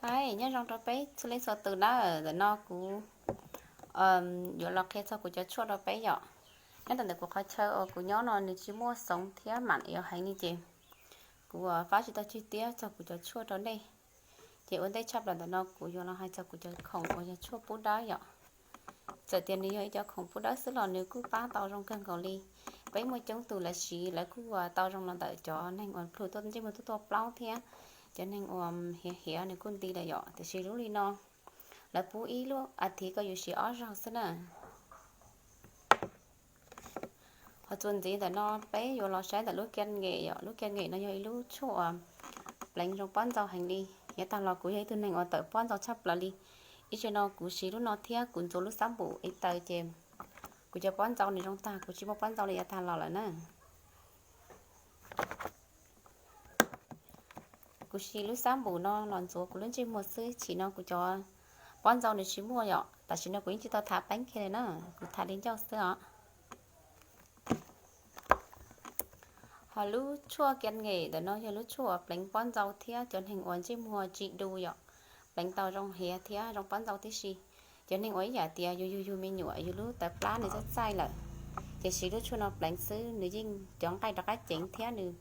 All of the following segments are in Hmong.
Hais nyob zoo rau peb txhua leej txhua tus na, ntawm no kuv yuav los qhia txog kuv cov tshuaj rau peb yom. Nyob rau ntawm kuv qhov chaw uas kuv nyob no nws tsis muaj xoov thiab mam yuav heev li ces kuv fab tsis tau chi tiab txog kuv cov tshuaj rau nej. Ces ua ntej tshaj plaws ntawm no kuv yuav los hais txog kuv cov khoom uas yog tshuaj pub dawb yom. Txawm tias nws yog ib cov khoom pub dawb xwb los nws kuj pab tau zoo kawg nkaus li. Peb muaj coob tus lawv siv lawv kuj tau zoo los ntawm cov neeg uas plhu tuaj ntsej muag tuaj tuaj plaub thiab cov neeg uas hiav hiav nws kuj nti lawm yom. Tiam sis lub li no lawv pub ib lub as thiv kom yus siv ob zaug xwb na. Ho txuas ntxiv ntawm no peb yuav los saib ntawm lub kiab nkem yom. Lub kiab nkem no yog ib lub tshuaj uas pleev zoo pob ntxau heev li. Yav tag los kuv yog ib tug neeg uas tawm pob ntxau tshaj plaws li. Ib zaug no kuv siv lub no thiab kuv ntxuav lub xab npum ib taw ces kuv cov pob ntxau nws zoo tag, kuv tsis muaj pob ntxau li yav tag los lawm na. Kuv siv lub xab npum no los ntxuav kuv lub ntsej muag xwb, chim no kuv cov pob ntxau nws tsis muaj yom. Tam sim no kuv yeej tsis tau thav peeb kiag li na, kuv thav li ncauj xwb os. Ho lub tshuaj kiab nkem ntawm no yog lub tshuaj uas pleev pob ntxau thiab cov neeg uas ntsej muag tsis du yom, pleev tau zoo hiav thiab zoo pob ntxau tib si. Cov neeg uas ib yam tias yus yug yug me nyuam yus lub tawv plab nws txaij txaij lawm, ces siv lub tshuaj no pleev xwb nws yeej cov nqaij rov qab ceev thiab nws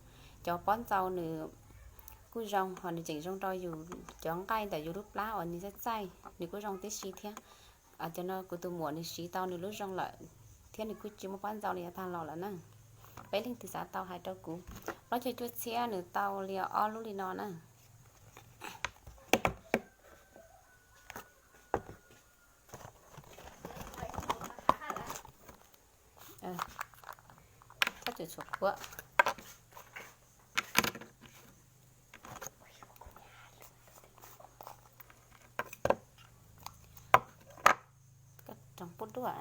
cov pob ntxau nws kuj zoo, ho nws tseem zoo rau yus cov nqaij ntawm yus lub plab uas nws txaij txaij nws kuj zoo tib si thiab. Cov no kuv tus muam nws siv tau nws lub zoo lawm thiab nws kuj tsis muaj pob ntxau li yav tag los lawm na. Peb leej twg xav tau hais rau kuv. Plaub caug cuaj txhiab nws tau li ob lub li no na. Koj tsum tshuav kuab. Koj roos pub duaj.